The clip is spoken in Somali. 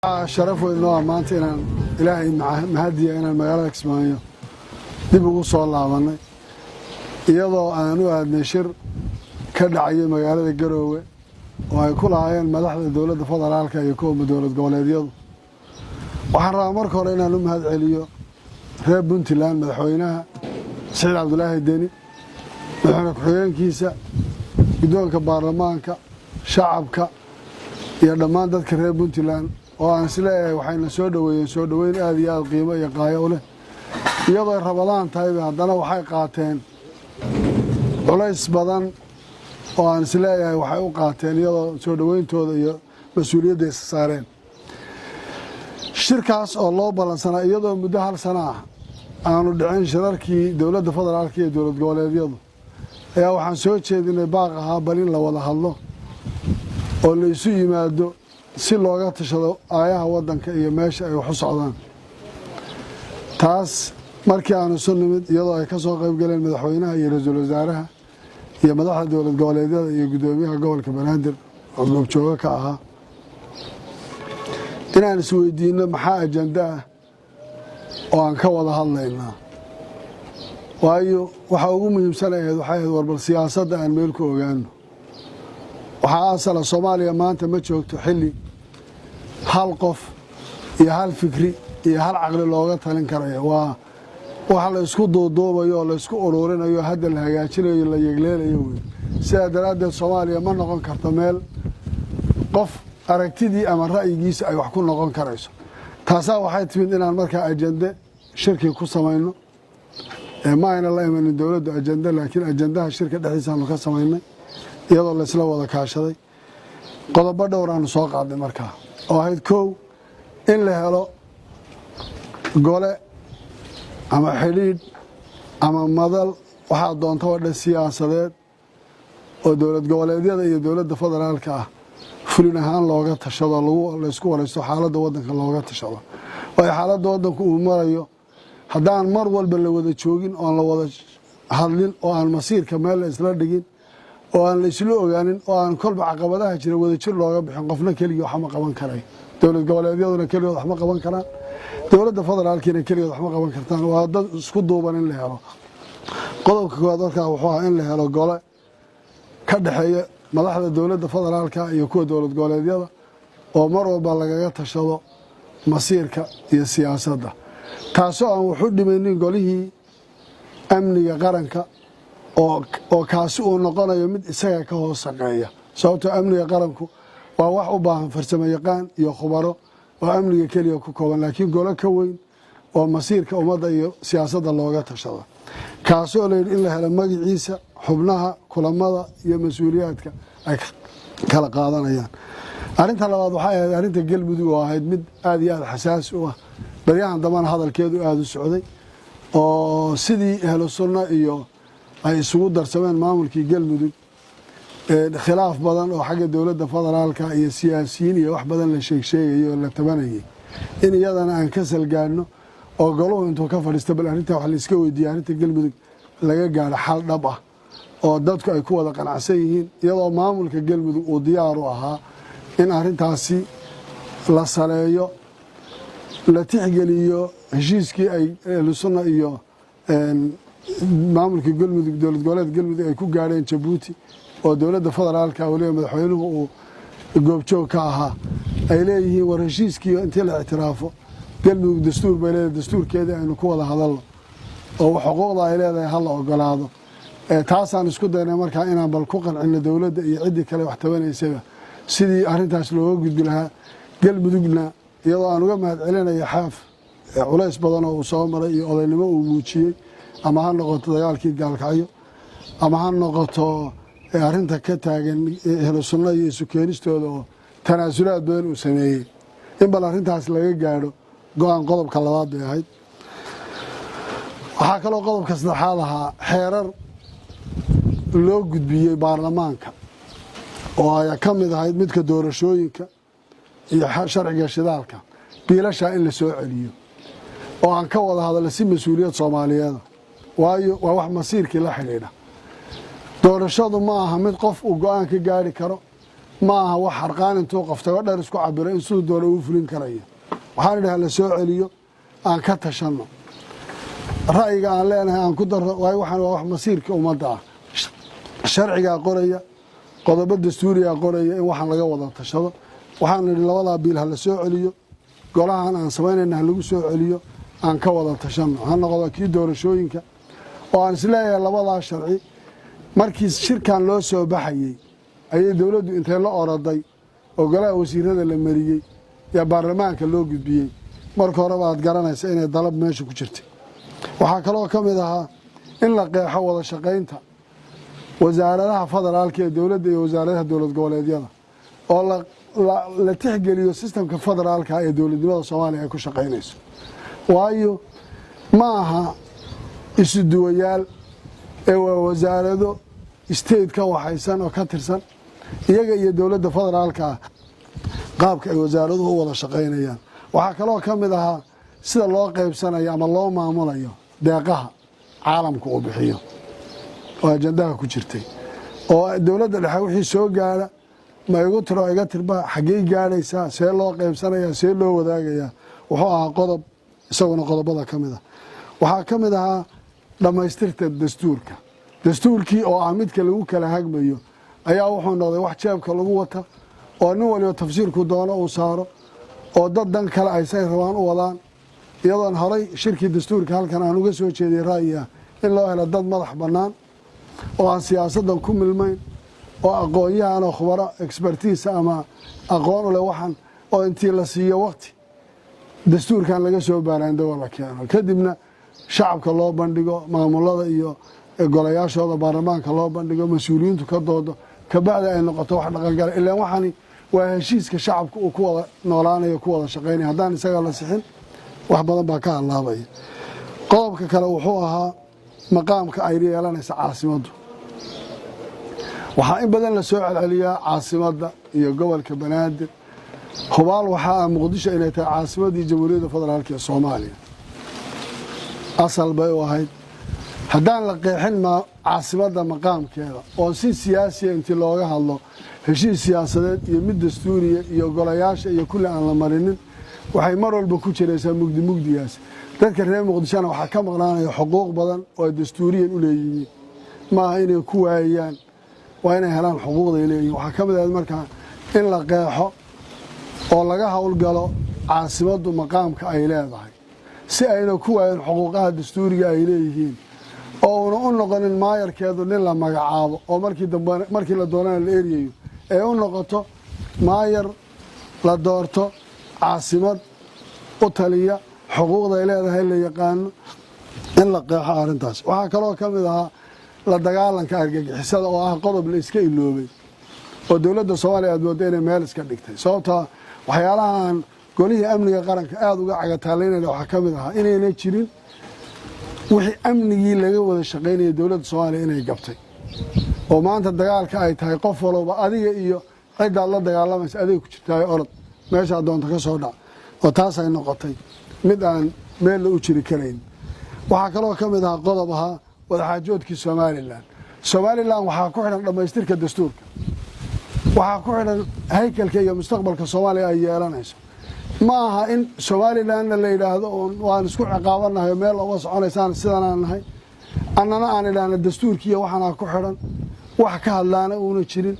Sharaf weyn noo ah maanta inaan Ilaahay mahadiya inaan magaalada Kismaayo dib ugu soo laabannay, iyadoo aan u aadnay shir ka dhacayay magaalada Garoowe oo ay ku lahaayeen madaxda dowladda federaalka iyo kuwa dowlad goboleedyadu. Waxaan rabaa marka hore inaan u mahad celiyo reer Puntland, madaxweynaha Saciid Cabdulaahi Deni, madaxweyne ku-xigeenkiisa, guddoonka baarlamaanka, shacabka iyo dhammaan dadka reer Puntland, oo aan is leeyahay waxayna soo dhoweeyeen soo dhoweyn aad iyo aad qiimo iyo qaayo u leh. Iyadoo Rabadaan tahayba, haddana waxay qaateen culays badan oo aan is leeyahay waxay u qaateen iyadoo soo dhoweyntooda iyo mas-uuliyadda isa saareen. Shirkaas oo loo ballansanaa, iyadoo muddo hal sano ah aanu dhicin shirarkii dowladda federaalka iyo dowlad goboleedyadu, ayaa waxaan soo jeedinay baaq ahaa bal in la wada hadlo oo la isu yimaado si looga tashado aayaha waddanka iyo meesha ay wax u socdaan. Taas markii aanu isu nimid, iyadoo ay ka soo qayb galeen madaxweynaha iyo ra-iisul wasaaraha iyo madaxda dowlad goboleedyada iyo guddoomiyaha gobolka Banaadir oo goobjoogo ka ahaa, inaan isweydiinno maxaa ajanda ah oo aan ka wada hadlaynaa. Waayo, waxa ugu muhiimsan ahayd waxay ahayd warbal siyaasadda aan meel ku ogaano. Waxaa asala, Soomaaliya maanta ma joogto xilli hal qof iyo hal fikri iyo hal caqli looga talin karayo. Waa waxa la isku duuduubayo oo la isku ururinayo, hadda la hagaajinayo, la yegleelayo wey. Sidaa daraaddeed, Soomaaliya ma noqon karto meel qof aragtidii ama ra'yigiisa ay wax ku noqon karayso. Taasaa waxay timid inaan markaa ajande shirkii ku samayno. Ma ayna la imanin dowladdu ajande, laakiin ajandaha shirka dhexdiisaanu ka samaynay iyadoo laysla wada kaashaday. Qodobo dhowr aanu soo qaadnay markaa, oo ahayd kow, in la helo gole ama xidhiidh ama madal, waxaa doontaba dhe, siyaasadeed oo dowlad goboleedyada iyo dowladda federaalka ah fulin ahaan looga tashado, laysku waraysto, xaaladda waddanka looga tashado. Waayo, xaaladda waddanku uu marayo haddaan mar walba la wada joogin oon la wada hadlin oo aan masiirka meel la isla dhigin oo aan la isla ogaanin oo aan kolba caqabadaha jira wadajir looga bixin, qofna keligii waxma qaban karayo. Dowlad goboleedyaduna keligood waxma qaban karaan, dowladda federaalkiina keligood waxma qaban kartaan. Waa dad isku duuban in la helo. Qodobka koowaad markaa wuxuu ahaa in la helo gole ka dhexeeya madaxda dowladda federaalka iyo kuwa dowlad goboleedyada oo mar walba lagaga tashado masiirka iyo siyaasadda, taasoo aan waxu dhimaynin golihii amniga qaranka, oo kaasi uu noqonayo mid isaga ka hoos shaqeeya, sababtoo amniga qaranku waa wax u baahan farsamo yaqaan iyo khubaro oo amniga keliya ku kooban, laakiin golo ka weyn oo masiirka ummadda iyo siyaasadda looga tashado, kaasoo layidhi in la helo magaciisa, xubnaha, kulamada iyo mas-uuliyaadka ay kala qaadanayaan. Arrinta labaad waxay ahayd arrinta Galmudug, oo ahayd mid aada iyo aada xasaasi u ah baryahan dambana hadalkeedu aada u socday, oo sidii Ehlu Sunna iyo ay isugu darsameen maamulkii Galmudug, khilaaf badan oo xagga dowladda federaalka iyo siyaasiyiin iyo wax badan la sheegsheegayay oo la tabanayay, in iyadana aan ka salgaano oo goluhu intuu ka fadhiista bal arrintaa wax la iska weydiiya, arrinta Galmudug laga gaadho xal dhab ah oo dadku ay ku wada qanacsan yihiin, iyadoo maamulka Galmudug uu diyaar u ahaa in arrintaasi la saleeyo, la tixgeliyo heshiiskii ay Ehlu Sunna iyo maamulka Galmudug, dowlad goboleed Galmudug, ay ku gaadheen Jabuuti, oo dowladda federaalka weliba madaxweynuhu uu goobjoog ka ahaa. Ay leeyihiin, war heshiiskii intii la ictiraafo, Galmudug dastuur bay leedahay, dastuurkeedii aynu ku wada hadalno oo xuquuqda ay leedahay ha la ogolaado. Taasaan isku daynay markaa inaan bal ku qancino dowladda iyo ciddii kale wax tabanaysaba sidii arrintaas looga gudbi lahaa. Galmudugna, iyadoo aan uga mahad celinaya Xaaf culays badan oo uu soo maray iyo odaynimo uu muujiyey, ama ha noqoto dagaalkii Gaalkacyo ama ha noqoto arrinta ka taagan Ehlu Sunna iyo isu keenistooda oo tanaasulaad badan uu sameeyey, in bal arrintaas laga gaadho go-aan, qodobka labaad bay ahayd. Waxaa kaloo qodobka saddexaad ahaa xeerar loo gudbiyey baarlamaanka oo ay ka mid ahayd midka doorashooyinka iyo sharciga shidaalka, biilashaa in la soo celiyo oo aan ka wada hadalno si mas-uuliyad Soomaaliyeeda. Waayo, waa wax masiirkii la xidhiidha. Doorashadu ma aha mid qof uu go-aan ka gaari karo. Ma aha wax harqaan intuu qaftay oo dheer isku cabiro in siduu doona uu fulin karayo. Waxaan idhi hala soo celiyo, aan ka tashanno, ra'yiga aan leenahay aan ku darro, waayo waxaan waa wax masiirka ummadda ah. Sharcigaa qoraya, qodobo dastuurigaa qoraya in waxaan laga wada tashado. Waxaan idhi labadaa biil hala soo celiyo, golahan aan samaynayna ha lagu soo celiyo, aan ka wada tashanno. Ha noqdo kii doorashooyinka oo aan isleeyahay labadaa sharci markii shirkan loo soo baxayey ayay dowladdu intay la oroday oo golaha wasiirada la mariyey yaa baarlamaanka loo gudbiyey. Marka horeba aad garanaysa inay dalab meesha ku jirtay. Waxaa kaloo ka mid ahaa in la qeexo wada shaqaynta wasaaradaha federaalka ee dowladda iyo wasaaradaha dowlad goboleedyada, oo la tixgeliyo sistamka federaalka ee dowladnimada Soomaaliya ay ku shaqaynayso, waayo ma aha isu duwayaal ee waa wasaarado state ka waxaysan oo ka tirsan iyaga iyo dowladda federaalka ah, qaabka ay wasaaraduhu u wada shaqaynayaan. Waxaa kaloo ka mid ahaa sida loo qaybsanayo ama loo maamulayo deeqaha caalamka uu bixiyo oo ajandaha ku jirtay, oo dowladda dhexe wixii soo gaara ma igu tiro iga tirba, xaggey gaadhaysaa, see loo qaybsanayaa, see loo wadaagayaa, wuxuu ahaa qodob isaguna qodobada ka mid ah. Waxaa ka mid ahaa dhammaystirta dastuurka. Dastuurkii oo ah midka lagu kala hagmayo ayaa wuxuu noqday wax jeebka lagu wata oo nin waliba tafsiirku doono uu saaro, oo dad dan kale ay say rabaan u wadaan, iyadoon horay shirkii dastuurka halkan aan uga soo jeediyey ra'yi ah in loo helo dad madax bannaan oo aan siyaasaddan ku milmayn, oo aqoon-yahan oo khubaro expertise ama aqoon u leh waxan, oo intii la siiyo waqti dastuurkan laga soo baaraandago la keeno, kadibna shacabka loo bandhigo, maamulada iyo golayaashooda baarlamaanka loo bandhigo, mas-uuliyiintu ka doodo, kabacdi ay noqoto wax dhaqangala. Ilaan waxani waa heshiiska shacabka uu ku wada noolaanayo, ku wada shaqaynaya. Haddaan isaga la sixin, wax badan baa ka hallaabaya. Qodobka kale wuxuu ahaa maqaamka ay yeelanaysa caasimaddu. Waxaa in badan la soo celceliyaa caasimadda iyo gobolka Banaadir. Hubaal waxaa ah Muqdisho inay tahay caasimaddii Jamhuuriyadda Federaalka ee Soomaaliya, asal bay u ahayd. Haddaan la qeexin caasimadda maqaamkeeda oo si siyaasiya intii looga hadlo, heshiis siyaasadeed iyo mid dastuuriya iyo golayaasha iyo kulli aan la marinin, waxay mar walba ku jiraysaa mugdi. Mugdigaas dadka reer Muqdishona waxaa ka maqnaanaya xuquuq badan oo ay dastuuriyan u leeyihiin. Maaha inay ku waayaan, waa inay helaan xuquuqday leeyihin. Waxaa ka mid ahayd markaa in la qeexo oo laga howlgalo caasimaddu maqaamka ay leedahay, si ayna ku waayin xuquuqaha dastuuriga ay leeyihiin, oo una u noqonin maayarkeedu nin la magacaabo oo markii dambe markii la doonana la eryayo, ee u noqoto maayar la doorto, caasimad u taliya, xuquuqday leedahay la yaqaano, in la qeexo arrintaas. Waxaa kaloo ka mid ahaa la dagaalanka argagixisada, oo ah qodob la iska iloobay oo dowladda Soomaaliya aad moodda inay meel iska dhigtay, sababtaa waxyaalahaan golihii amniga qaranka aada uga cagataalaynaya waxaa ka mid ahaa inayna jirin wixii amnigii laga wada shaqaynayay dowladda Soomaaliya inay gabtay, oo maanta dagaalka ay tahay qof walowba adiga iyo ciddaad la dagaalamaysa adiga ku jirtaayo, orod meeshaa doonta ka soo dhac, oo taas ay noqotay mid aan meella u jiri karayn. Waxaa kaloo ka mid ahaa qodob ahaa wadaxaajoodkii Somaliland. Somaliland waxaa ku xidhan dhammaystirka dastuurka, waxaa ku xidhan haykalka iyo mustaqbalka Soomaaliya ay yeelanayso. Ma aha in Somalilandna la yidhaahdo uun waan isku ciqaabanahay oo meel oga soconaysaan sidanaan nahay, annana aan idhaahna dastuurkiiyo waxaanaa ku xidhan, wax ka hadlaana uuna jirin.